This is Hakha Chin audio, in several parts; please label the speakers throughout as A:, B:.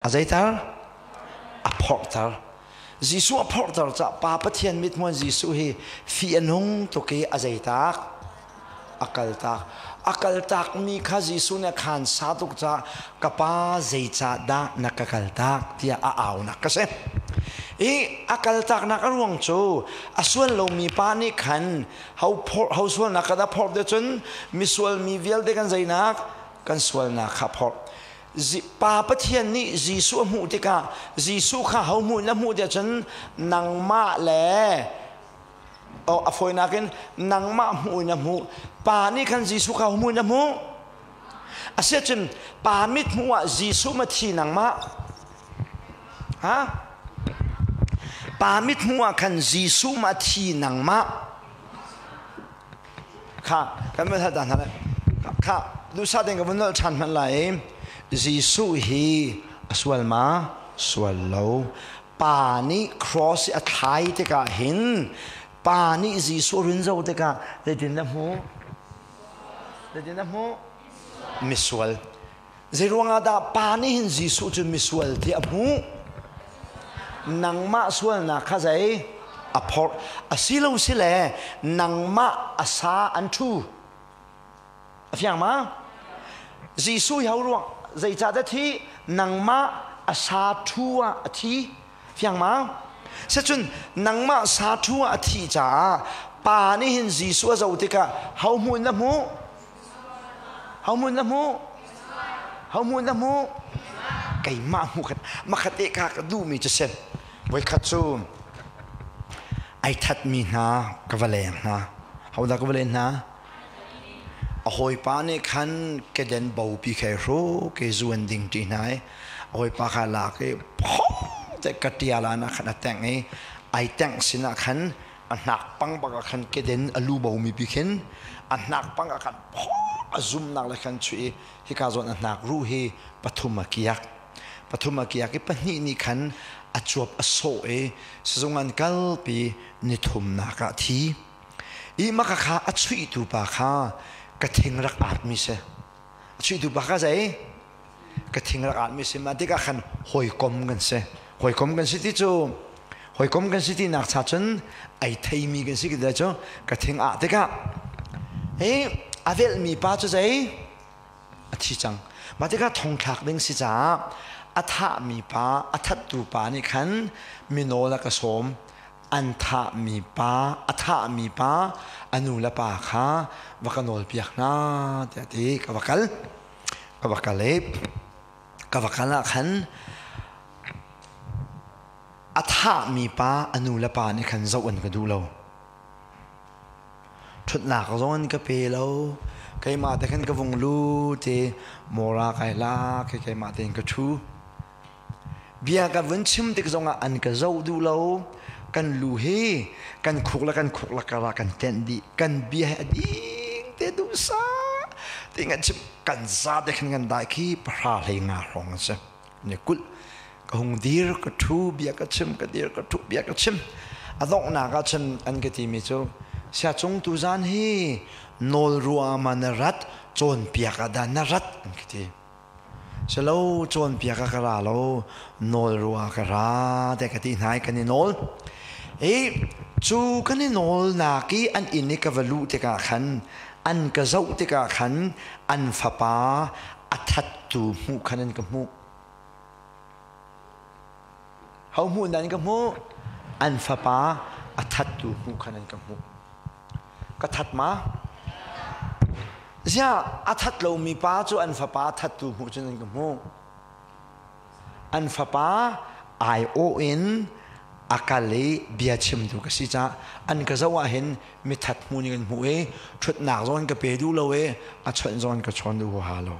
A: A zeitar? A phorhter. Jesuh a phorhter ca Pa Pathian mithmuan Jesuh hi fi a nung tuk i a zeitak? A kaltak. A kaltak mi kha Jesuh nih a khan sa tuk ca ka pa zeicah dah na ka kaltak tiah a aunak ka si. I a kaltaknak a ruang cu a sual lomi pa nih khan ho phorh ho sualnak ka dah phorh te cun misual mi vialte kan zeinak kan sualnak kha phorh. Pa Pathian nih Jesuh a hmuh tikah Jesuh kha ho hmuh na hmuh tiah cun nangmah le a fawinak in nangmah hmuh in a hmuh. Pa nih khan Jesuh kha hmuh in a hmuh. Asiahcun pa mit hmuh ah Jesuh ma thi nangmah? Ha? Pa mit hmuh ah khan Jesuh ma thi nangmah? Kha kan van hal ta hna lai. Kha duhsah tein ka vun nolh ṭhan hmanh lai. Jesuh hi a sual ma? Sual lo. Pa nih cross i a thlai tikah hin pa nih Jesuh rin zo tikah zeitin na hmuh? Zeitin na hmuh? Misual. Zeiruangah dah pa nih hin Jesuh cu misual ti a hmuh? Nangmah sualnak kha zei? A phorh. A si lo si le nangmah a sa an ṭhu. A fiang ma? Jesuh hi ho ruang zeicah dah thi? Nangmah a sa ṭhu ah a thi. Fiang ma? Sicun nangmah sa ṭhu ah a thih caah pa nih hin Jesuh a zoh tikah ho hmuh in a hmuh? Ho hmun na hmuh? Ho hmun na hmuh? Keimah hmuh khat makhat te ka ka duhmi cu si. Voikhat cu ai thatmi hna ka va leng hna. Hodah ka va len hna? A hawipa nih khan keden bopi khe hru ke zuan ding ṭi hna i a hawipa kha lak i phong te ka ṭial ah khan a tengh i ai tengh sinah khan a hnak pang bak ah khan keden a lu bomi pi khin a hnak pang ah khan a zumnak le khan chuih i hika zawn a hnak ruh hi pathum a kiak pathum a kiak i pahnih nih khan a cuap a sawh i sizung an kalpi nithumnak ah thi i maka kha a chuihtu pa kha ka thing rak aat mi si a chuihtu pa kha zei Ka thing rak aatmi si ma tikah khan hawikom kan si. Hawikom kan si ti cu hawikom kan si ti nak cha cun ai theimi kan si ti cu ka thing ah tikah hi a velhmi pa cu zei a thi cang. Mah tikah thongthlak ding si caah a thahmi pa a thattu pa nih khan mino la ka sawm an thahmi pa a thahmi pa a nu le pa kha va ka nawl piak hna tiah ti ka va kal. Ka va kal i ka va kal ah khan a thahmi pa a nu le pa nih khan zoh an ka duh lo. Ṭhutnak zong an ka pe lo. Keimah te khan ka vung lut i mawra kai lak i keimah tein ka ṭhu. Bia ka vun chim tik zongah an ka zoh duh lo. Kan lu hi kan khuk le kan khuk le karah kan tenh dih. Kan bia hi a ding te duhsah ti kan chim kan za te khan kan dai khi pahra hlei nga hrawng a si. Ne kulh ka hung dir ka ṭhu bia ka chim ka dir ka ṭhu bia ka chim. A donghnak ah cun an ka timi cu siacung tuzan hi nawl rua ma na rat cawnpiak ah dah na rat an ka ti. Silo cawnpiak ah ka ra lo, nawl rua ka ra tiah ka ti hna i kan i nawl. I cu kan i nawlnak i an inn i ka va luh tikah khan an ka zoh tikah khan an fapa a thattu hmuh khan an ka hmuh. Ho hmuh nan ka hmuh? An fapa a thattu hmuh khan an ka hmuh. Ka that ma? Ziah a that lomi pa cu an fapa thattu hmuh cun an ka hmuh. An fapa aiawh in a kal i bia chimtu ka si caah an ka zoh ah hin mithat hmu nih kan hmuh i ṭhutnak zong an ka pe duh lo i a chawnh zong an ka chawn duh huaha lo.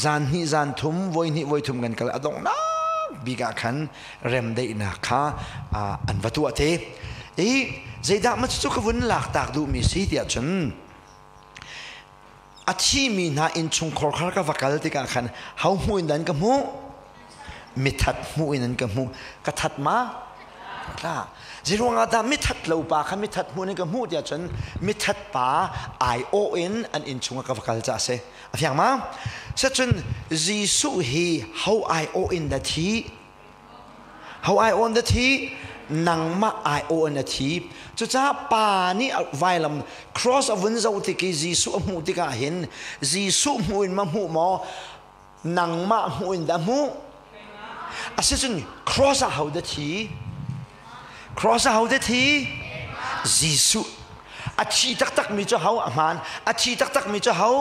A: Zan hnih zan thum voi hnih voi thum kan kal a donghnak bik ah khan remdaihnak kha an va tuah te. I zeidah ma cucu ka vun laktak duhmi si tiah cun a thimi hna innchungkhar kha ka va kal tikah khan ho hmuh in dan ka hmuh? Mithat hmuh in an ka hmuh. Ka that ma? Tla. Zeiruangah dah mithat lo pa kha mithat hmuh in ka hmuh tiah cun mithat pa ai awh in an inn chungah ka va kal ca a si. A fiang ma? Sacun Jesuh hi ho ai awh in na thi? Ho ai awh in na thi? Nangmah ai awh in na thi. Cucaah pa nih vailam cross a vun zoh tik i Jesuh a hmuh tikah hin Jesuh hmuh in ma hmuh maw? Nangmah hmuh in dah hmuh? Asicun cross ah ho dah thi? Cross ah ho dah thi? Jesuh. A thi taktakmi cu ho? A hmaan. A thi taktakmi cu ho?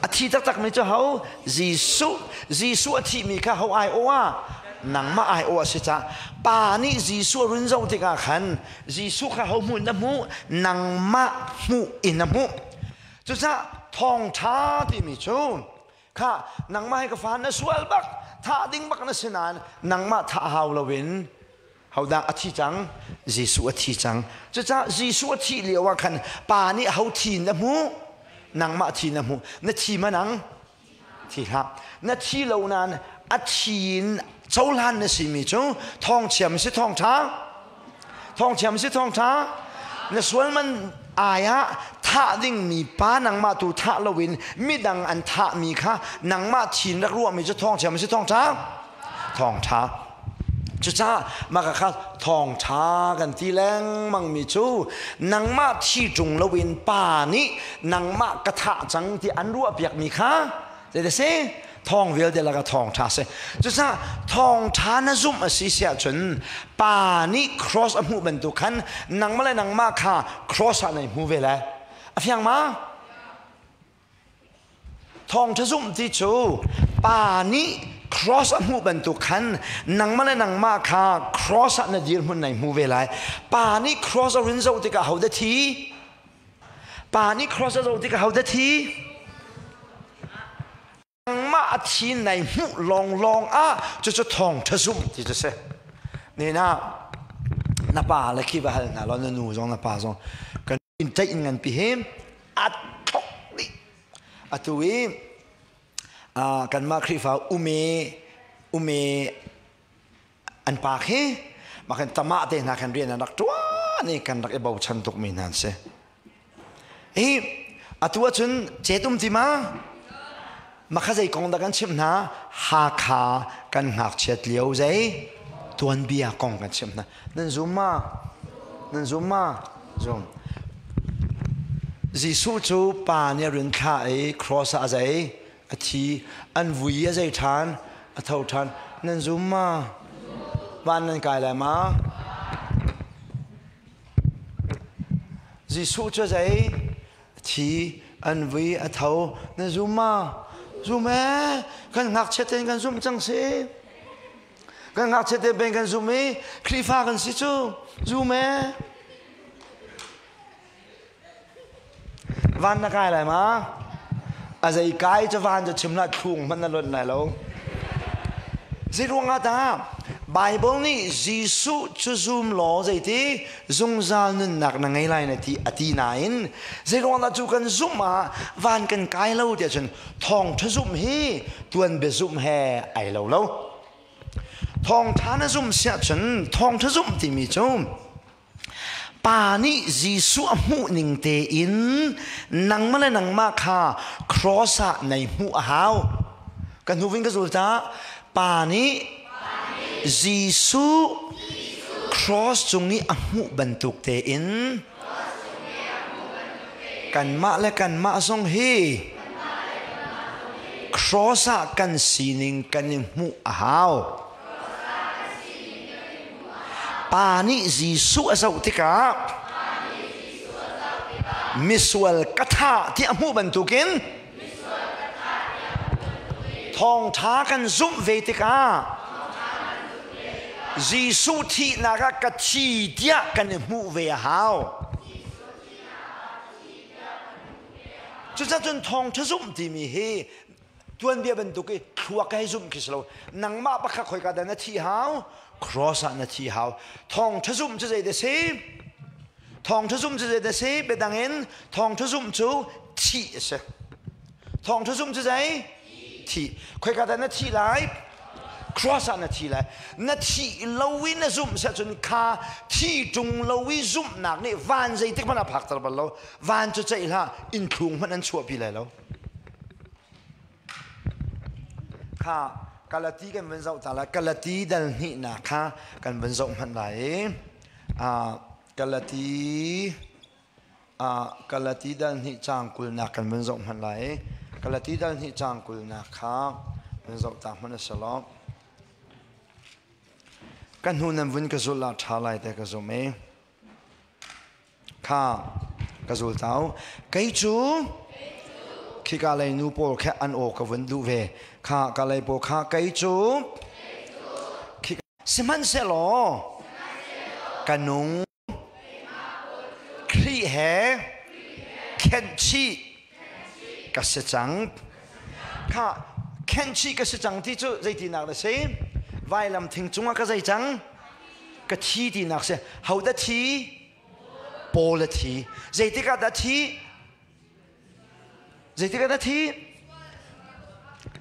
A: A thi taktakmi cu ho? Jesuh. Jesuh a thihmi kha ho ai awh ah? Nangmah ai awh a si cah. Pa nih Jesuh a run zoh tikah khan Jesuh kha ho hmuh in a hmuh? Nangmah hmuh in a hmuh. Cucaah thawngṭha timi cu kha nangmah hi ka fa na sual bak thah ding bak na si nain nangmah thah hau loin hodah a thi cang? Jesuh a thi cang. Cucaah Jesuh a thih lio ah khan pa nih ho thi na hmuh? Nangmah thi na hmuh. Na thi ma nang? Thi hlah. Na thi lo nain a thi in cohlan na simi cu thawngchiam si thawngṭha? Thawngchiam si thawngṭha? Na sual man ai ah thah dingmi pa nangmah tu thah loin midang an thahmi kha nangmah thin rak ruahmi cu thawngchiam si thawngṭha? Thawngṭha. Cucaah mah kha thawngṭha kan ti lengmangmi cu nangmah thi ṭung loin pa nih nangmah ka thah cang ti an ruahpiakmi kha zei si thawng vialte lakah thawngṭha si. Cucaah thawngṭha na zumh a si si ahcun pa nih cross a hmuh bantuk khan nangmah le nangmah kha cross ah nai hmu ve lai. A fiang ma? Thawngṭha zumh ti cu pa nih cross a hmuh bantuk khan nangmah le nangmah kha cross ah na dirhmun nai hmu ve lai. Pa nih cross a rin zoh tikah ho dah thi? Pa nih cross a zoh tikah ho dah thi? Nangmah a thi nai hmuh lawnglawng ah cucu thawngṭha zumh ti cu si. Ni na na pa le khi va hal hna law na nu zong na pa zong kan in tlaih in ngan pi hi a thok dih atu i kanmah Khrihfa ume ume an pa khi mah kan tamah te hna kan rian an rak ṭuan i kan rak i bochan tukmi hna an si hi atu ahcun cetum ti ma makha zei kong dah kan chimh hna Hakha kan ngakchiat lio zei tuanbia kong kan chimh hna Nan zum ma? Nan zum ma? Zum. Jesuh cu pa nih a run thlah i cross ah a zei? A thi. An vui a zei ṭhan? A tho ṭhan. Nan zum ma? Van nan kai lai ma? Jesuh cu a zei? A thi. An vui a tho. Nan zum ma? Zum ee. Kan ngakchia tein kan zumh cang si. Kan ngakchia te peng kan zum i Khrihfa kan si cu zum ee. Van na kai lai ma? A zei kai cu van cu chim hlah thlung hmanh na lonh lai lo. Zei ruangah dah Bible nih Jesuh cu zum law zeiti zungzal nunnak na ngei lai na ti a ti nain zei ruangah cu kan zumh ah van kan kai lo tiah cun thawngṭha zumh hi tuanbia zumh he ai lo lo. Thawngṭha na zumh siah cun thawngṭha zumh timi cu pa nih Jesuh a hmuh ning tein nangmah le nangmah kha cross ah nai hmuh a hau. Ka hnu vin ka zul ta pa nih Jesuh cross cung i a hmuh bantuk tein Kanmah le kanmah zong hi cross ah kan sining kan i hmuh a hau. Pa nih Jesuh a zoh tikah misual ka thah ti a hmuh bantukin thawngṭha kan zumh ve tikah Jesuh thihnak ah ka thi tiah kan i hmuh ve a hau. Cucacun thawngṭha zumh timi hi tuanbia bantuk i thluak hei zumh khi si lo. Nangmah pakhat khoika dah na thi hau? Cross ah na thi hau. Thawngṭha zumh cu zei dah si? Thawngṭha zumh cu zei dah si? Biadang in thawngṭha zumh cu thih a si. Thawngṭha zumh cu zei? Thih. Khoika dah na thih lai? Cross ah na thi lai. Na thi lo i na zumh siah cun kha thi ṭung lo i zumhnak nih van zeitik hmanh a phakter bal lo. Van cu ceih hlah, innthlung hmanh an chuahpi lai lo. Kha Galati kan vun zoh ta lai. Galati dal hnihnak kha kan vun zoh hmanh lai i Galati Galati dal hnih caang kulnak kan vun zoh hmanh lai i Galati dal hnih caang kulnak kha vun zoh ta hmanh a si lo. Ka hnu nan vun ka zulh ah ṭha lai te ka zum i kha ka zul tau. Kei cu khika lei nu pawl kha an aw ka vun duh ve. Kha ka lei pawl kha kei cu sihmanhsehlaw ka nung Khrih he khenhchih ka si cang. Kha khenhchih ka si cang ti cu zeitinak na si? Vailam thing cungah ka zei cang? Ka thi tinak si. Ho dah thi? Paul a thi. Zeitik ah dah thi? Zeitik ah dah thi?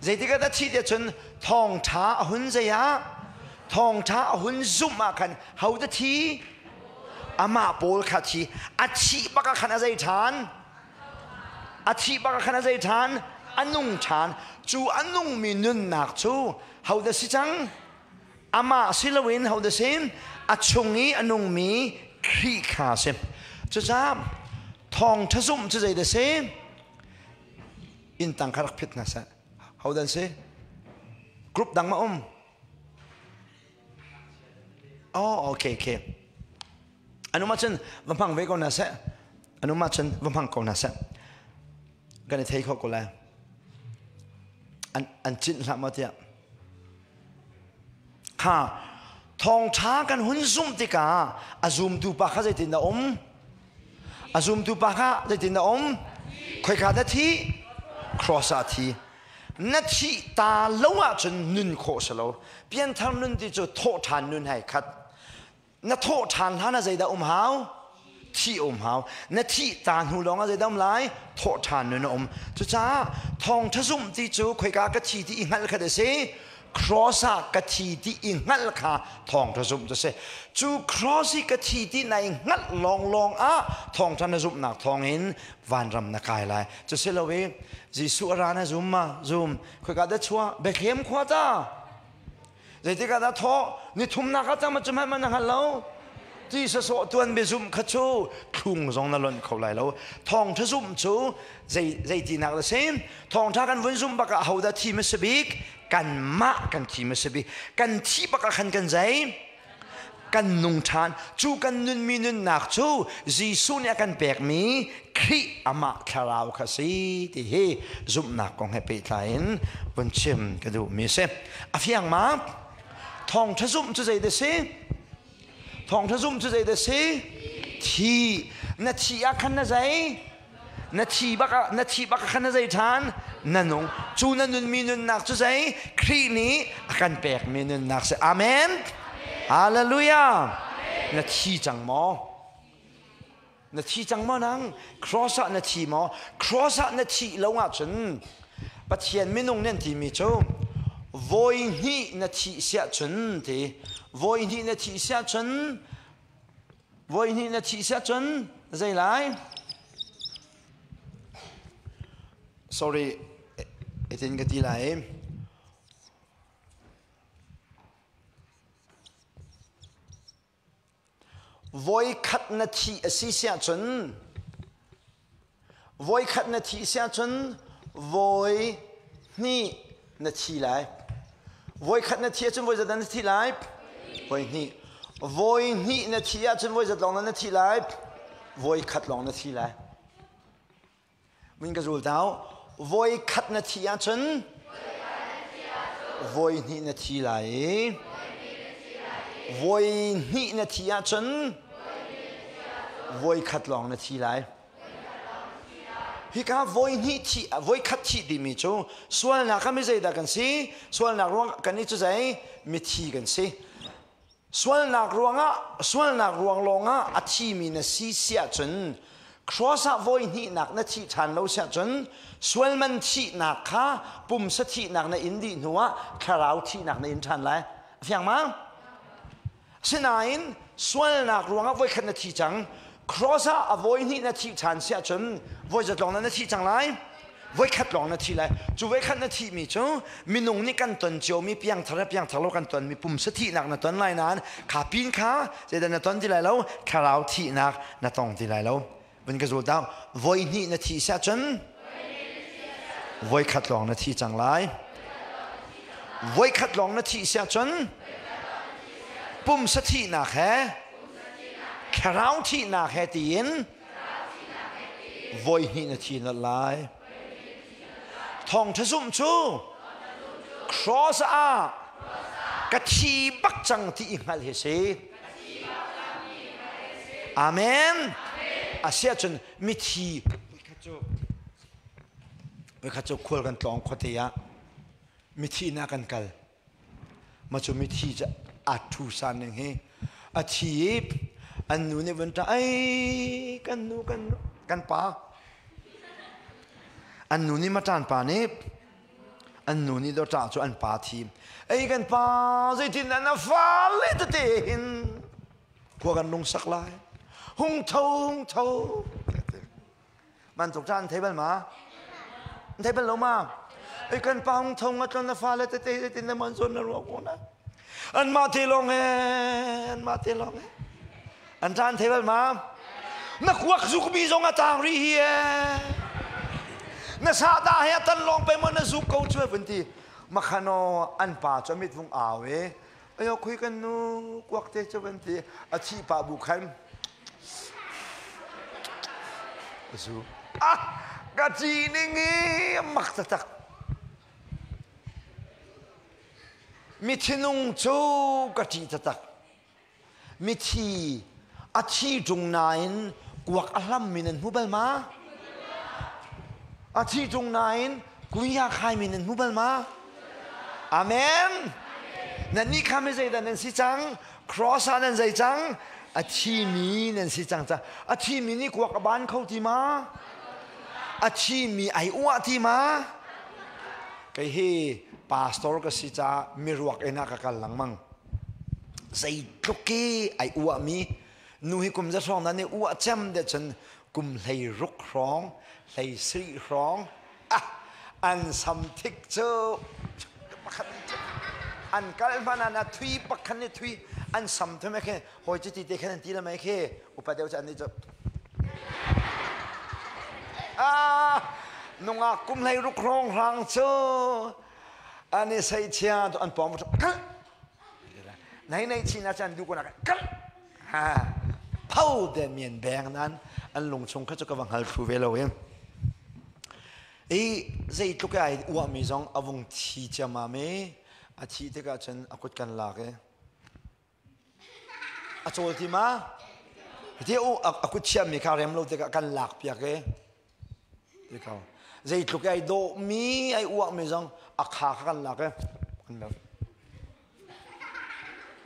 A: Zeitik ah dah thi tiah cun thawngṭha a hun zei ah thawngṭha a hun zumh ah khan ho dah thi? Amah Paul kha thi. A thih bak ah khan a zei ṭhan? A thih bak ah khan a zei ṭhan? A nung ṭhan. Cu a nungmi nunnak cu ho dah si cang? Amah si loin ho dah si? A chung i a nungmi Khrih kha a si. Cucaah thawngṭha zumh cu zei dah si? Inn tang kha rak phit hna seh. Ho dah si? Group dang ma um? Oh, okay, okay. Anu ma cun va hmang ve ko hna seh. Anu ma cun va hmang ko hna seh. Kan i thei kho ko lai. An cinh hlah maw tiah. Kha thawngṭha kan hun zumh tikah a zumtu pa kha zeitin a um? A zumtu pa kha zeitin a um? Khoika dah thi? Cross ah thi. Na thih ta lo ahcun nun khawh si lo. Pianthar nun ti cu thawhṭhan nun hai khat. Na thawh ṭhan hlan ah zeidah um hau? Thih um hau. Na thih ta hnu lawng ah zeidah um lai? Thawh ṭhan nun a um. Cucaah thawngṭha zumh ti cu khoika ka thi ti i hngalh kha a si. Cross ah ka thi ti i hngalh kha thawngṭha zumh cu a si. Cu cross i ka thi ti nai hngalh lawnglawng ah thawngṭha na zumhnak thawngin vanram na kai lai. Cu si lo i Jesuh a ra na zum ma? Zum. Khoika dah chuah? Bethlehem khua ta. Zeitik ah dah thawh? Ni thumnak ah cang cu hmanh na hngal lo. Ti sasawh tuan biazumh kha cu thlung zong na lonh kho lai lo. Thawngṭha zumh cu zei zeitinak na si? Thawngṭha kan vun zumh bak ah hodah thi hmasa bik? Kanmah kan thi hmasa bik. Kan thi bak ah khan kan zei? Kan nung ṭhan. Cu kan nunmi nunnak cu Jesuh nih a kan pekmi Khrih amah thlarau kha si ti hi zumhnak kong he pehtlai in vun chim ka duhmi a si. A fiang ma? Thawngṭha zumh cu zei dah si? Thawngṭha zumh cu zei dah si? Thi. Na thi ah khan na zei? Na thi bak ah na thi bak ah khan na zei ṭhan? Na nung. Cu na nunmi nunnak cu zei? Khrih nih a kan pekmi nunnak si. Amen. Hallelujah. Na thi cang maw? Na thi cang maw nang? Cross ah na thi maw? Cross ah na thih lo ahcun Pathian minung nan timi cu voi hnih na thih siah cun ti voi hnih na thih siah cun voi hnih na thih siah cun zei lai? Sorry, itin ka ti lai. Voikhat na thih a si siah cun voikhat na thih siah cun voi hnih na thi lai. Voikhat na thi ahcun voi zat na thi lai? Voi hnih. Voi hnih na thi ahcun voi zat lawng na thi lai? Voi khat lawng na thi lai. Min ka zul tau. Voi khat na thi ahcun voi hnih na thi lai i voi hnih na thi ahcun voi khat lawng na thi lai. Hika voi hnih thi voi khat thi timi cu sualnak kha mi zeidah kan si? Sualnak ruang kan i cu zei? Mithi kan si. Sualnak ruangah sualnak ruang lawngah a thimi na si siah cun Cross ah voi hnihnak na thih ṭhan lo siah cun sualman thihnak kha pumsa thihnak na in dih hnuah thlarau thihnak na in ṭhan lai. A fiang ma? Sinain sualnak ruangah voikhat na thi cang. Cross ah a voi hnih na thih ṭhan siah cun voi zat lawng na thi cang lai. Voikhat lawng na thi lai. Cu voikhat na thihmi cu minung nih kan ton ciomi piangthar le piangthar lo kan tonmi pumsa thihnak na ton lai nain kha pin kha zeidah na ton ti lai lo thlarau thihnak na tong ti lai lo. Vun ka zul ta voi hnih na thih siah cun voikhat lawng na thi cang lai. Voikhat lawng na thih siah cun pumsa thihnak he thlarau thihnak he tiin voi hnih na thi nolh lai. Thawngṭha zumh cu cross ah ka thi bak cang ti i hngalh hi si. Amen. Asiahcun mithi voikhat cu khual kan tlawng khuate ah mithi inn ah kan kal. Mah cu mithi cu a ṭhu san ning hi a thi i an nu nih vun ṭah ai kan nu kan nu kan pa an nu nih maṭan pa nih an nu nih dawh ṭah cu an pa thi ei kan pa zeitin dah na fale tete hin khua kan lungsak lai hung tho hung tho Bantuk caan thei bal ma? Thei bal lo ma? Ei kan pa hung thong a tlon na fale tete zeitin na man zawn na ruah ko na. An mah te lawng he, an mah te lawng he. An caan thei bal ma? Na kuak zuk mi zong a tang rih hi e. Na sa da he a tan lawng pe mo na zuk ko chu vun ti. Makhano an pa chu mit vung au e. Ayo khui kan nu kuak te chu van ti a thi pa bu khan zu ah ka ci ning i mak taktak mi thinung cu ka ṭih taktak mithi a thi ṭung nain kuak a hlammi nan hmu bal ma a thi ṭung nain kuia khaimi nan hmu bal ma amen nan nih kha mi zeidah nan si cang cross ah nan zei cang a thimi nan si cang ca a thimi nih kuak a ban kho ti ma a thimi ai uah ti ma kei hi pastor ka si caah miruak inn ah ka kal lengmang zeitluk i ai uahmi nu hi kum za hrawng nan i uah cem de cun kum 16 hrawng 17 hrawng ah an sam thik cu pakhat an kal hmanh ah thui pakhat ni thui an sam thum khe hawi cu ti te khan an ti la mai khe upa deuh cu an ni cu ah nungak kum 16 hrawng hrang cu an i seihchia an pawng Nei nei chin ah cun duh ko nak kal ha pho de mian beng nan an lung chung kha cu ka va hngal thlu ve lo in i zeitluk ai uahmi zong a vung thi ciammam i a thih tikah cun a kut kan lak i a cawl ti ma ti u a kut chiahmi kha rem lo tikah kan lak piak i Ti ko. Zeitluk ai dawhmi ai uahmi zong a kha kha kan lak i kan lo.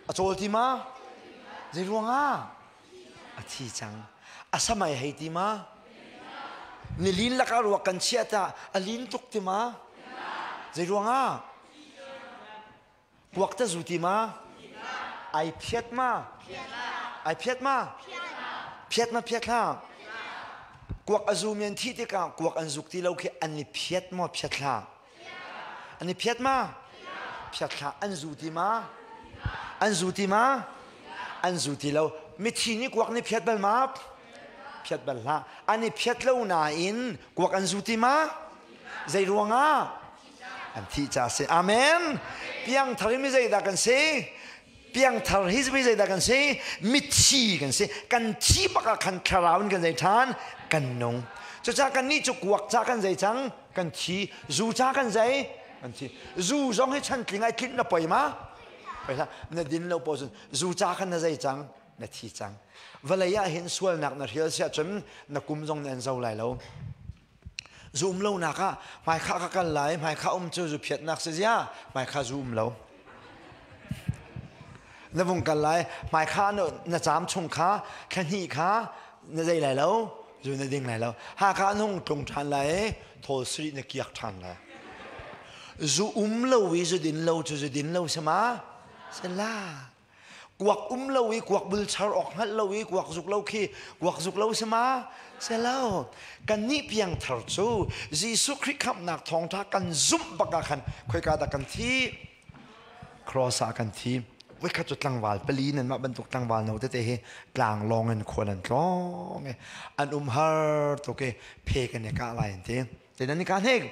A: A cawl ti ma? Zei ruangah? A thi cang. A samai hei ti ma? Nilin lakah ruak kan chiah ta a lin tuk ti ma? Zei ruangah? Kuak te zu ti ma? Ai phiat ma? Ai phiat ma? Phiat ma phiat hlah? Kuak a zu mi an thih tikah kuak an zuk ti lo khi an i phiat maw phiat hlah? An i phiat ma? Phiat hlah. An zu ti ma? An zu ti ma? An zu ti lo. Mithi nih kuak nih phiat bal ma? Phiat bal hlah. An i phiat lo nain kuak an zu ti ma? Zei ruangah? An thih ca si. Amen. Piangthar hi mi zeidah kan si? Piangthar hi mi zeidah kan si? Mithi kan si. Kan thi bak ah khan thlarau in kan zei ṭhan? Kan nung. Cucaah kan nih cu kuak ca kan zei cang? Kan thi. Zu ca kan zei? Kan thi. Zu zong hi chantling ai tlinh na poi ma? Poi hlah. Na din lo po cun zu ca khan na zei cang? Na thi cang. Vawlei ah hin sualnak na hrial siah cun na kum zong na en zo lai lo. Zum lonak ah hmaikha ka kal lai, hmaikha um cu zuphiatnak si zia, hmaikha zu um lo. Na vung kal lai, hmaikha na caam chung kha, thla hnih kha na zei lai lo, Zu na ding lai lo. Hakha an hung tlung ṭhan lai i thawl sarih na kiak ṭhan lai. Zu um lo i zu din lo cu zu din lo si ma? Si la. Kuak um lo i kuak bul char awk hngalh lo i kuak zuk lo khi kuak zuk lo si ma? Si lo. Kannih piangthar cu Jesuh Khrih khamhnak thawngṭha kan zumh bak ah khan khoika dah kan thi? Cross ah kan thi. Voikhat cu tlangval pali nanmah bantuk tlangval no tete hi tlanglawng in khual an tlawng i an um har tuk i phe kan i kah lai an ti. Te nan i kah hnik?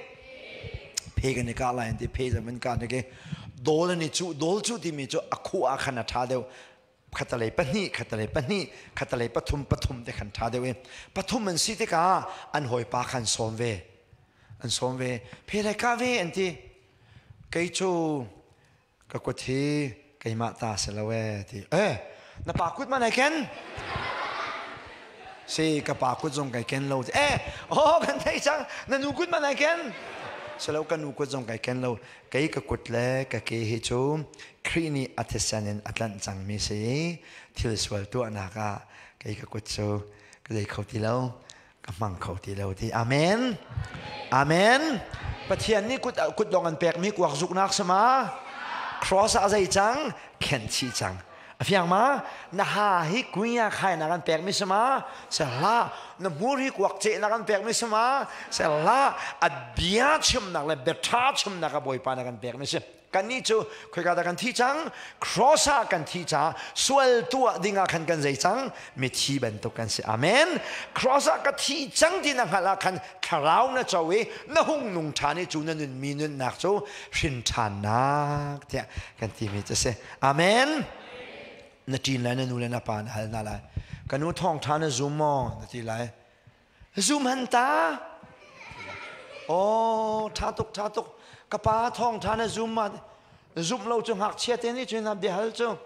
A: Phe kan i kah lai an ti. Phe zong an kah hnik i dawl an i cuh. Dawl cuh timi cu a khuh ah khan a ṭha deuh. Khatalei pahnih, khatalei pahnih, khatalei pathum, pathum te khan ṭha deuh i pathum an si tikah an hawipa khan sawm ve. An sawm ve. Phe lai kah ve an ti. Kei cu ka kut hi keimah ta si lo ee ti. Eh, na pa kut ma nai ken? Si, ka pa kut zong kai ken lo. Eh, oh kan thei cang. Na nu kut ma nai ken? Si lo ka nu kut zong kai ken lo. Kei ka kut le ka ke hi cu Khrih nih a thisen in a tlanh cangmi si. Thil sual tuahnak ah kei ka kut cu ka zei kho ti lo. Ka hmang kho ti lo ti. Amen. Amen. Pathian nih kut kut dong an pekmi kuak zuknak sama cross ah zei cang khen chih cang. A fiang ma? Na ha hi kunya khai na kan pekmi sama se hla na hmur hi kuak ce na kan pekmi sama se hla a bia chimnak le bia tha chimnak a bawipa na kan pekmi si. Kannih cu khoika dah kan thi cang? Cross ah kan thi caah sual tuah dingah khan kan zei cang? Mithi bantuk kan si. Amen. Cross ah ka thi cang ti na hngalh ah khan thlarau na co i na hung nung ṭhan i cu na nunmi nunnak cu hrin ṭhannak tiah kan timi cu si. Amen. Na ṭin lai na nu le na pa na hal hna lai. Ka nu thawngṭha na zum maw? Na ti lai. Zum han ta. Aw, ṭha tuk, ṭha tuk. Ka pa thawngṭha na zum ma? Zumh lo cu ngakchia te nih cun biahal cu.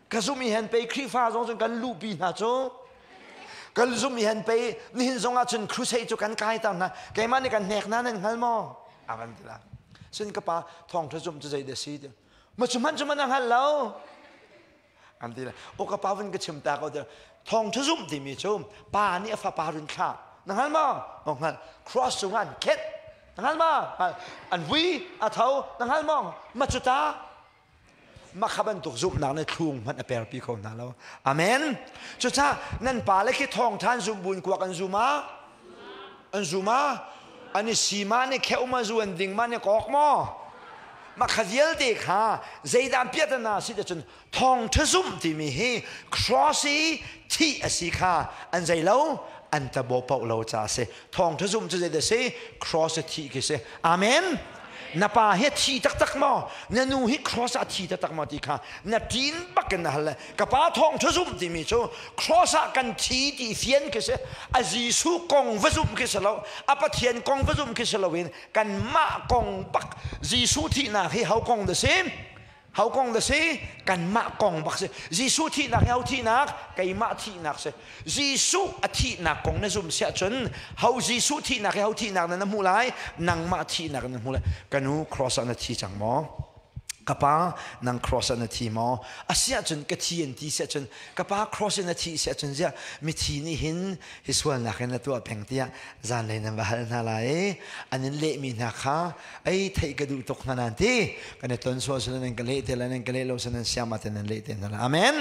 A: Ka zumh i hen pei Khrihfa zong cun kan luhpi hna cu. Kan zumh i hen pei nihin zong ah cun crusade cu kan kai ter hna. Keimah nih kan hnek hna nan hngal maw? A kan ti la. Sin ka pa thawngṭha zumh cu zei dah si ti. Ma cu hmanh cu man a hngal lo. An ti le o ka pa vun ka chim ta ko thawngtha zumh timi cu pa nih a fapa run thlah na hngal maw o hngal cross cung an khet na hngal maw an vui a tho na hngal maw ma cu ta ma kha bantuk zumhnak ne thlung hmanh a perpi kho hna lo amen cucaah nan pa le khi thawngthan zum buin kuak an zum a An zum ah an i si ma nih kheuh ma zu an ding ma nih kawk maw? Mah kha vialte kha zeidah piahtana si cun thawngṭha zumh timi hi cross i thih a si kha an zei lo an tabo paoh lo ca a si. Thawngṭha zumh cu zeidah si? Cross i thih khi si. Amen. Na pa hi a thi taktak maw? Na nu hi cross ah a thi taktak maw ti kha na ṭin bak in na hal le ka pa thawngṭha zumh timi cu cross ah kan thi ti fian khi si a Jesuh kong va zumh khi si lo a Pathian kong va zumh khi si loin kanmah kong bak Jesuh thihnak hi ho kong dah si ho kong dah si kanmah kong bak si Jesuh thihnak hi ho thihnak keimah thihnak si Jesuh a thihnak kong na zum siah cun ho Jesuh thihnak hi ho thihnak na hmuh lai nangmah thihnak na hmuh lai kanu cross ah na thi cang maw Ka pa, nang cross ah na thi maw? A si ahcun ka thi an ti si ahcun ka pa cross in a thi si ahcun ziah mithi nih hin hi sualnak in na tuah peng tiah zanlei nan va hal hna lai i an in lehmi hna kha ei theih ka duh tuk hna nan ti kan i ton sual sila nan ka leh te lai nan ka leh lo nan siam ah nan leh te hna lai amen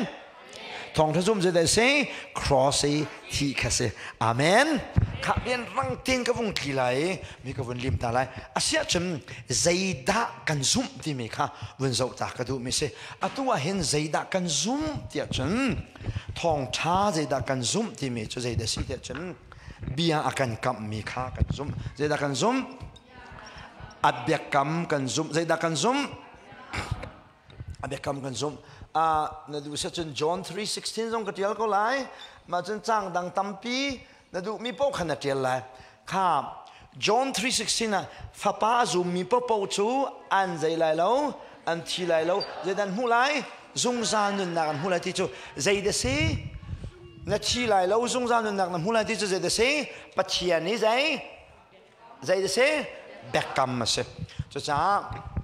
A: Thawngtha zum cu dai si cross i thi kha si. Amen. Kha rian rang tein ka vung tli lai i mi ka vun lim ta lai. Asiahcun zeidah kan zumh timi kha vun zoh ta ka duhmi si. Atu ah hin zeidah kan zumh tiah cun thawngtha zeidah kan zumh timi cu zeidah si tiah cun bia a kan kamhmi kha kan zumh. Zeidah kan zumh? A biakam kan zumh. Zeidah kan zumh? A biakam kan zumh. Na duh si cun John 3:16 zong ka tial ko lai. Mah cun cang dang tampi na duhmi paoh kha na tial lai. Kha John 3:16 ah fapa a zummi paohpaoh cu an zei lai lo, an thi lai lo, zeidah an hmuh lai? Zungzal nunnak an hmuh lai ti cu zeidah si? Na thi lai lo, zungzal nunnak na hmuh lai ti cu zeidah si? Pathian nih zei? Zei a si? Biakam a si. Cucaah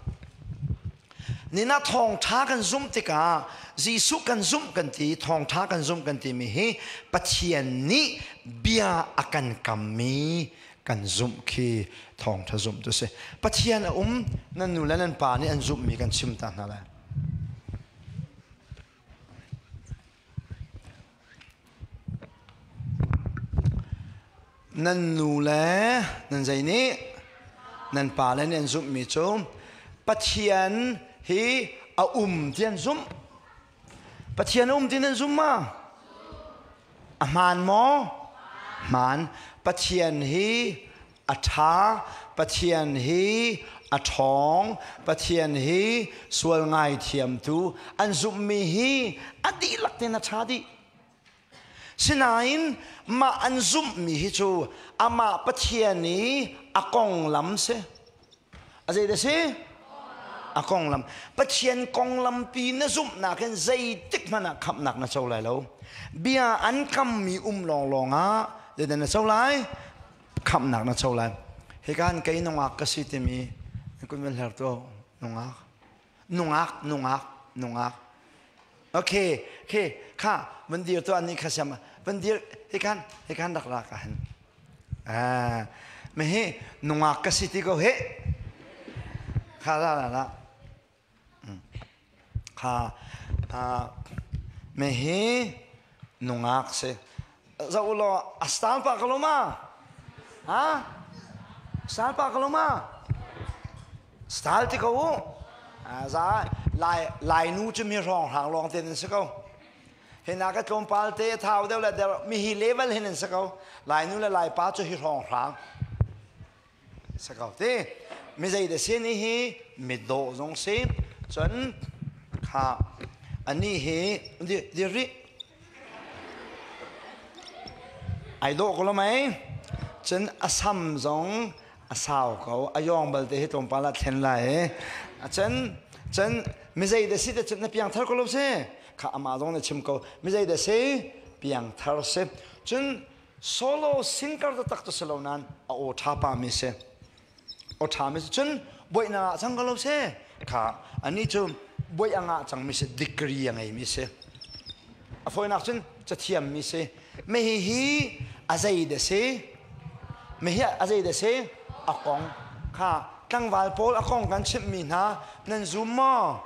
A: Nina thawngṭha kan zumh tikah Jesuh kan zumh kan ti, thawngṭha kan zumh kan timi hi Pathian nih bia a kan kammi kan zumh khi thawngṭha zumh tu si. Pathian a um, nan nu le nan pa nih an zumhmi kan chim ta hna lai. Nan nu le nan zei nih nan pa le nih an zumhmi cu Pathian hi a um ti an zumh. Pathian a um ti nan zum ma? A hmaan maw? Hmaan. Pathian hi a ṭha, Pathian hi a ṭhawng, Pathian hi sual ngaithiamtu an zumhmi hi a dihlak tein a ṭha dih. Sinain mah an zumhmi hi cu amah Pathian i a konglam si. A zei dah si? A konglam. Pathian konglampi na zumhnak in zeitik hmanh ah khamhnak na co lai lo. Bia an kammi um lawnglawng ah zeidah na co lai? Khamhnak na co lai. Hika han kei nungak ka si timi kun van hler tu nungak nungak nungak nungak okay okay kha van dir tu ani kha siam van dir hikan hikan rak ra ka han ah me hi nungak ka si ti ko he kha la la la kha me hi nungak si zo lo a style pa ka lo ma ha style pa ka lo ma style ti ko u za lai lai nu cu mi hrawng hrang lawng te nan si ko hina ka tlawmpal te thau deuh le der mi hi level hin an si ko lai nu le lai pa cu hi hrawng hrang si ko ti mi zei da si ni hi mi dawh zong si cun kha ani hi di di ri ai dawh ko lo mei cun a sam zong a sau ko a yong balte hi tlawmpal ah thlen lai a cun cun mi zei da si te cun na piang thar ko lo si kha amah zong na chim ko mi zei da si piang thar si cun solo singer taktak cu si lo nain a aw ṭha pa mi si aw ṭha mi si cun buaina ah cang ko lo si kha anih cu buai a ngah cang mi si degree a ngei mi si a fawinak cun cathiam mi si me hi hi a zei da si me hi a zei da si a kong kha tlangval pawl a kong kan chimh mi hna nan zum maw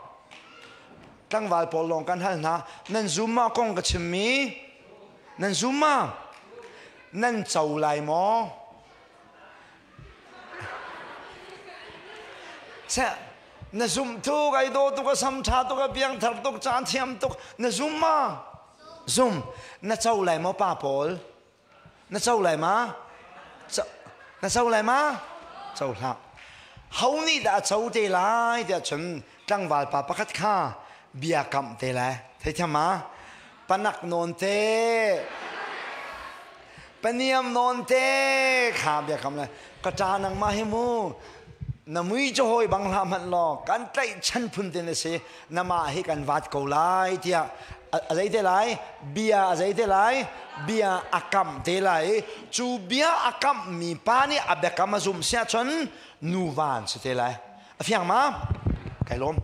A: tlangval pawl lawng kan hal hna nan zum maw a kong ka chim mi Nan zum ma? Nan co lai maw? Seh, na zum tuk, ai daw tuk, a sam ṭha tuk, a piang thar tuk, caan thiam tuk, na zum ma? Zum. Na co lai maw pa pawl? Na co lai ma? Na co lai ma? Co hlah. Ho nih dah a co te lai tiah cun tlangval pa pakhat kha bia kamh te lai. Theithiam ma? Panak nawn te paniam nawn te kha bia kam le ka ṭa nangmah hi mu na mui cu hawi bang hlah hmanh law kan tlaih chan phun te na si namah hi kan vat ko lai tiah a zei te lai bia a zei te lai bia a kam te lai cu bia a kam mi pa nih a biakam a zum sia cun nu van si te lai A fiang ma? Kai lawm.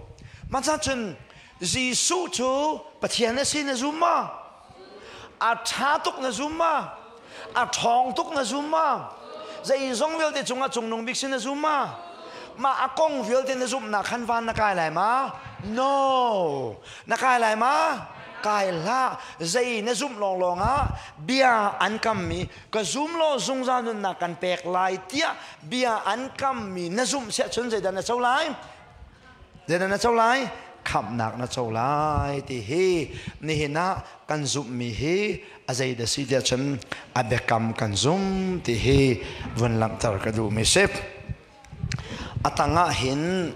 A: Mah cun Jesuh cu Pathian a si na zum ma? A ṭha tuk na zum ma? A ṭhawng tuk na zum ma? Zeizong vialte cungah cungnung bik si na zum ma? Mah a kong vialte na zumhnak khan van na kai lai ma? No. Na kai lai ma? Kai hlah. Zei na zumh lawnglawng ah bia an kammi ka zum law zungzal nunnak kan pek lai tiah bia an kammi na zumh siah cun zeidah na co lai zeidah na co lai khamhnak na co lai ti hi nihin ah kan zumhmi hi a zeidah si tiah cun a biakam kan zum ti hi vun langhter ka duhmi si a tangah hin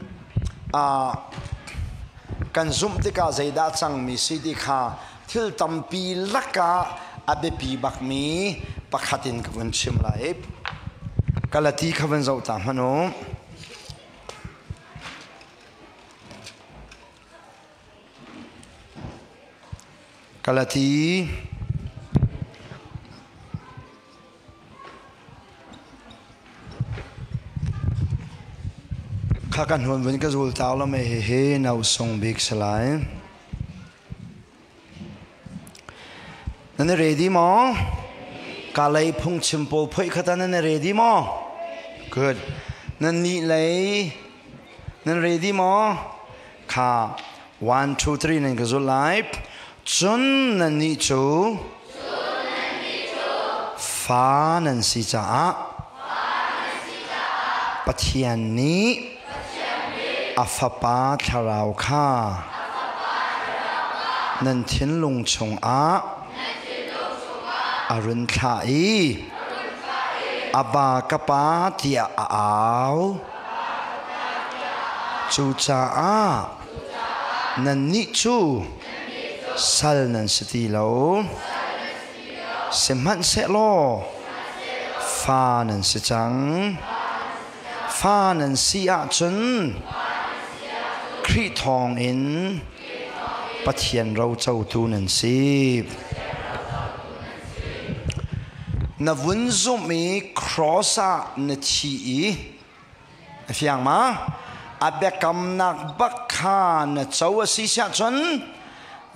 A: kan zumh tikah zeidah cangmi si ti kha thil tampi lakah a biapi bakmi pakhat in ka vun chim lai. Galati kha vun zoh ta hmanh u. Galati Kha kan huan vun ka zul tau la me hi hi nau sung bik salai. Nan i ready maw? Ka lei phungchim pawl phoih kha nan i ready maw? Good. Nan nih lei nan ready maw? Kha 1 2 3 nan ka zul lai. Cun nan nih cu fa nan si caah Pathian nih a Fapa Thlarau kha nan thinlung chungah a run thlah i Abba ka Pa tiah a au. Cucaah nannih cu sal nan si ti lo. Sihmanhsehlaw fa nan si cang. Fa nan si ahcun Khrih thawngin Pathian rocotu nan si. Na vun zumh i cross ah na thi i a fiang ma? A biakamnak bak kha na co a si siah cun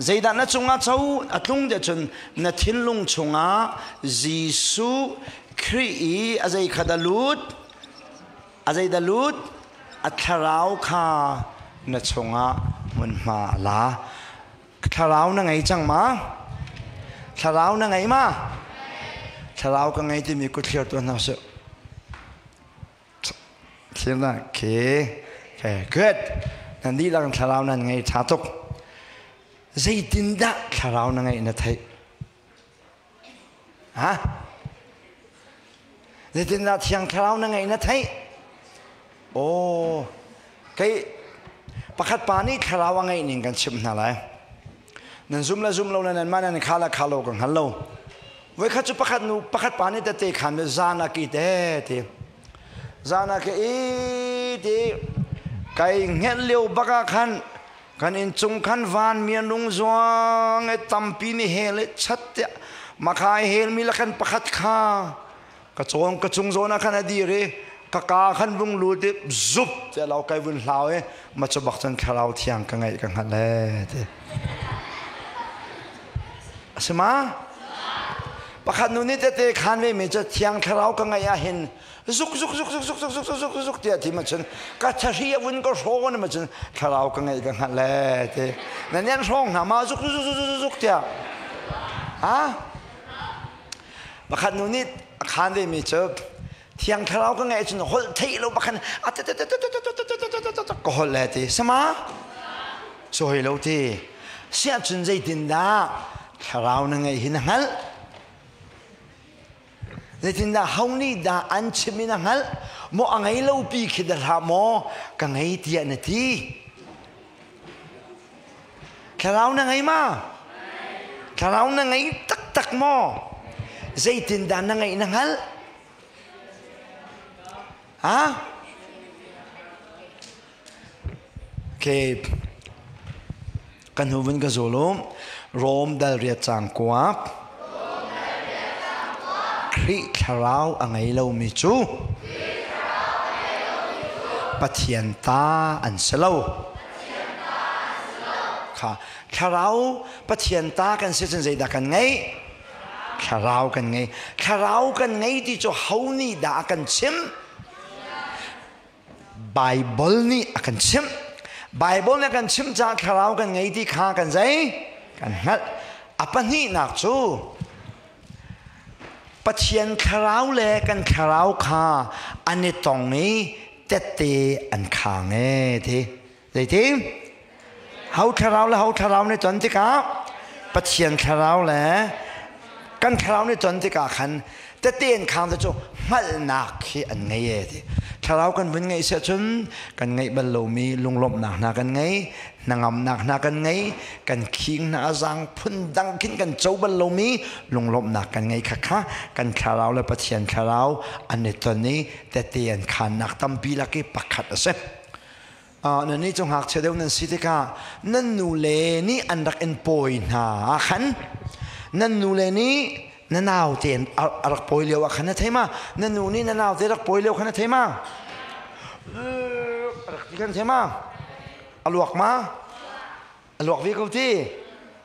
A: zeidah na cungah co a tlung tiah cun na thinlung chungah Jesuh Khrih i a zei kha dah lut a zei dah lut a thlarau kha na chungah hmunhma a la thlarau na ngei cang ma thlarau na ngei ma thlarau ka ngei timi kut thlir tuah hna sih thlir na okay okay good nan dihlak thlarau nan ngei ṭha tuk zeitindah thlarau na ngeih na theih Ha? Zeitindah Thiang Thlarau na ngeih na theih? Aw, kei pakhat pa nih thlarau a ngeih ning kan chimh hna lai. Nan zum le zum lo le nan mah nan kha le kha lo ka hngal lo. Voikhat cu pakhat nu pakhat pa nih tete khan le zan a ki te ti. Zan a ki i ti kai hngelh lio bak ah khan Kan inncung khan van mi an rung zuang i tampi nih hel i chat tiah makhai helmi le khan pakhat kha ka cawn ka cung zawn ah khan a dir i ka ka khan vung lut i zup tiah lo kai vun hlau i ma cu bak cun thlarau thiang ka ngeih ka hngalh e ti a si ma pakhat nu nih tete khan ve mi cu thiang thlarau ka ngeih ah hin zuk zuk zuk zuk zuk zuk zuk zuk zuk zuk tiah ti ma cun ka thahri a vun ka hrawn ma cun thlarau ka ngeih ka hngalh le ti nan yan hrawng hna ma zuk zuk zuk zuk zuk tiah ha pakhat nu nih a khan ve mi cu thiang thlarau ka ngeih cun holh theih lo pakhan a ka holh le ti sama so hoi lo ti siah cun zeitin dah thlarau na ngeih hi na hngalh Zeitindah ho nih dah an chim in a hngalh? Maw a ngei lo pi khi dah hlah maw ka ngei tiah na ti? Thlarau na ngei ma? Thlarau na ngei taktak maw? Zeitindah na ngeih na hngalh? Ha? Okay. Kan hnu vun ka zul u. Rom dal riat cang kuak. Khrih thlarau a ngei lomi cu Pathian ta an si lo. Kha thlarau Pathian ta kan si cun zeidah kan ngeih? Thlarau kan ngei. Thlarau kan ngei ti cu ho nih dah a kan chimh? Baibal nih a kan chimh. Baibal nih a kan chimh caah thlarau kan ngei ti kha kan zei? Kan hngalh. A pahnihnak cu Pathian thlarau le kan thlarau kha an i tong i tette an khang e ti. Zeiti? Ho thlarau le ho thlarau nih ton tikah Pathian thlarau le kan thlarau nih ton tikah khan tete an khang te cu hngalhnak hi an ngei e ti. Thlarau kan vun ngeih siah cun kan ngeih bal lomi lunglawmhnak hna kan ngei, hnangamnak hna kan ngei, kan khing hna a zaang phun dang khin kan co bal lomi lunglawmhnak kan ngei kha kha kan thlarau le Pathian thlarau an i ton i tete an khannak tampi lak i pakhat a si. Nannih cu ngakchia deuh nan si tikah nan nule nih an rak in pawi hna ah khan nan nule nih na naute a rak pawi lio ah khan na thei ma? Na nu nih na naute rak pawi lio khan na thei ma? Rak ti kan ma? A luak ma? A luak ve ko ti.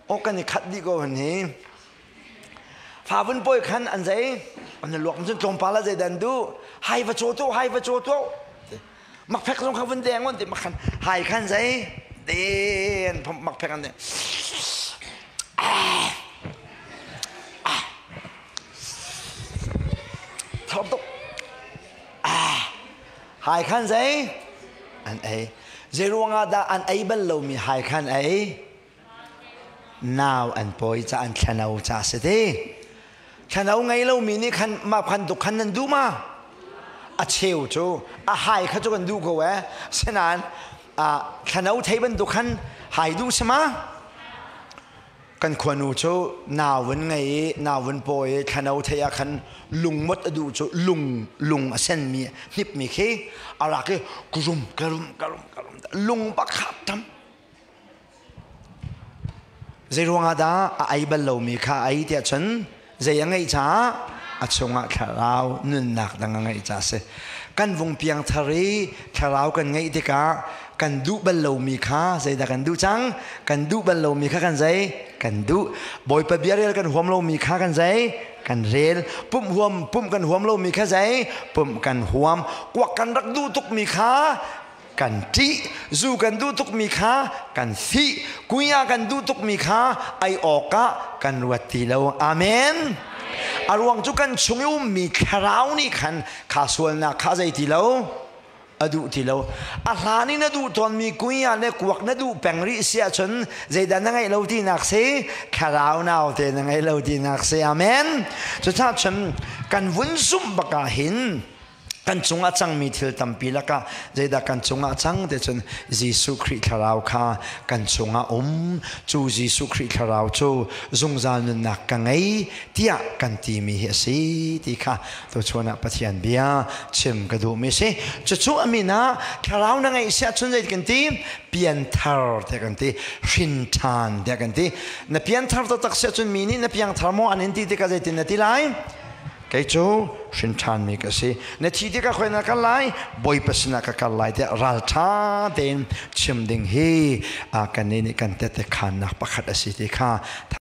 A: O kan i khat dih ko han hi. Fa vun pawi khan an zei an luak cun tlawmpal a zei dan du hai va chaw to hai va chaw to makphek zong kha vun deng on ti makhan hai khan zei den makphek an thawp tuk hai khan zei an ei zei ruangah dah an ei bal lomi hai khan ei Nau an pawi ca an thlano ca si ti. Thlano ngei lomi nih khan mah khan tuk khan nan duh ma? A cheu cu a hai kha cu kan duh ko eh. Sinain thlano thei bantuk khan hai duh si ma? Kan khuanu cu nau vun ngei i nau vun pawi i thlano thei ah khan lungmot a duh cu lung lung a senmi hnipmi khi a rak i kurum karum karum karum lung bak kha tam. Zeiruang ah dah a ei bal lomi kha a ei tiah cun zei a ngeih caah a chungah thlarau nunnak dang a ngeih caah a si. Kan vung piangthar i thlarau kan ngeih tikah kan duh bal lomi kha zeidah kan duh cang? Kan duh bal lomi kha kan zei? Kan duh. Bawipa bia rel kan huam lomi kha kan zei? Kan rel. Pumh huam pumh kan huam lomi kha zei? Pumh kan huam. Kuak kan rak duh tukmi kha kan ṭih zu kan duh tukmi kha kan fih kuia kan duh tukmi kha ei awkah kan ruat ti lo. Amen. A ruang cu kan chung i ummi thlarau nih khan kha sualnak kha zei ti lo a duh ti lo. A hlan in a duh tawnmi kuia le kuak na duh peng rih si ahcun zeidah na ngeih lo tinak si? Thlarau naute na ngei lo tinak si. Amen. Cucaah cun kan vun zumh bak ah hin kan cungah cangmi thil tampi lakah zeidah kan cungah cang te cun Jesuh Khrih thlarau kha kan chungah um. Cu Jesuh Khrih thlarau cu zungzal nunnak ka ngei tiah kan timi hi a si ti kha tuchun ah Pathian bia chim ka duhmi si. Cucu a min ah thlarau na ngeih si ahcun zei kan ti? Pianthar tiah kan ti, hrin ṭhan tiah kan ti. Na pianthar taktak si ahcun mi nih na piangthar maw an in ti tikah zeitin na ti lai? Kei cu hrin ṭhanmi ka si. Na thi tikah khoi na kal lai? Bawipa sinah ka kal lai tiah ralṭha tein chim ding hi kan nih nih kan tehte khaannak pakhat a si ti kha.